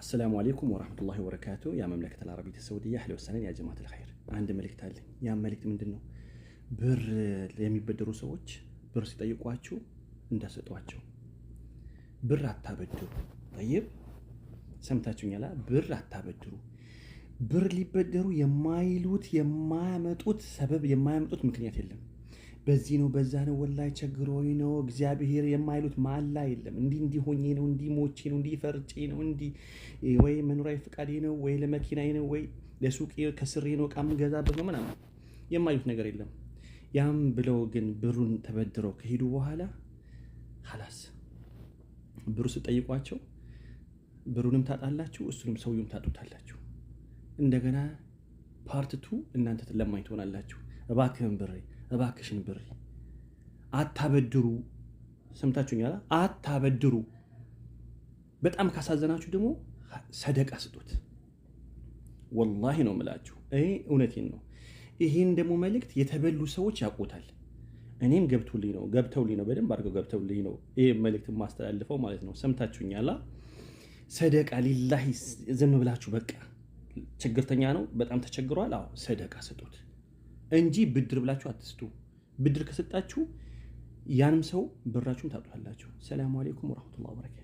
السلام عليكم ورحمة الله وبركاته። يا مملكة العربية السعودية أهلا وسهلا يا جماعة الخير። አንድ መልእክት አለኝ። ያ መልእክት ምንድን ነው? ብር የሚበደሩ ሰዎች ብር ሲጠይቋችሁ እንዳትሰጧቸው። ብር አታበድሩ። طيب፣ ሰምታችሁኛላ? ብር አታበድሩ። ብር ሊበደሩ የማይሉት የማያመጡት ሰበብ የማያመጡት ምክንያት የለም። በዚህ ነው፣ በዛ ነው፣ ወላሂ ቸግሮኝ ነው፣ እግዚአብሔር የማይሉት ማላ የለም። እንዲህ እንዲህ ሆኜ ነው፣ እንዲህ ሞቼ ነው፣ እንዲህ ፈርጬ ነው፣ እንዲህ ወይ መኖሪያ ፈቃዴ ነው፣ ወይ ለመኪናዬ ነው፣ ወይ ለሱቅ ከስሬ ነው፣ እቃ የምገዛበት ነው ምናምን የማይሉት ነገር የለም። ያም ብለው ግን ብሩን ተበድረው ከሄዱ በኋላ خلاص ብሩ ስጠይቋቸው ብሩንም ታጣላችሁ፣ እሱንም ሰውየውም ታጡታላችሁ። እንደገና part two እናንተ ለማኝ ትሆናላችሁ። እባክህን ብሬ፣ እባክሽን ብሬ። አታበድሩ። ሰምታችሁኛል? አታበድሩ። በጣም ካሳዘናችሁ ደግሞ ሰደቃ ስጡት። ወላሂ ነው የምላችሁ፣ እኔ እውነቴን ነው። ይህን ደግሞ መልእክት የተበሉ ሰዎች ያውቁታል። እኔም ገብቶልኝ ነው፣ ገብተውልኝ ነው፣ በደንብ አድርገው ገብተውልኝ ነው ይህ መልእክት የማስተላልፈው ማለት ነው። ሰምታችሁኛላ? ሰደቃ ሊላሂ ዝም ብላችሁ በቃ ችግርተኛ ነው፣ በጣም ተቸግሯል። አዎ ሰደቃ ስጡት እንጂ ብድር ብላችሁ አትስጡ። ብድር ከሰጣችሁ ያንም ሰው ብራችሁን ታጡታላችሁ። ሰላሙ አሌይኩም ወረሕመቱላሂ ወበረካቱ።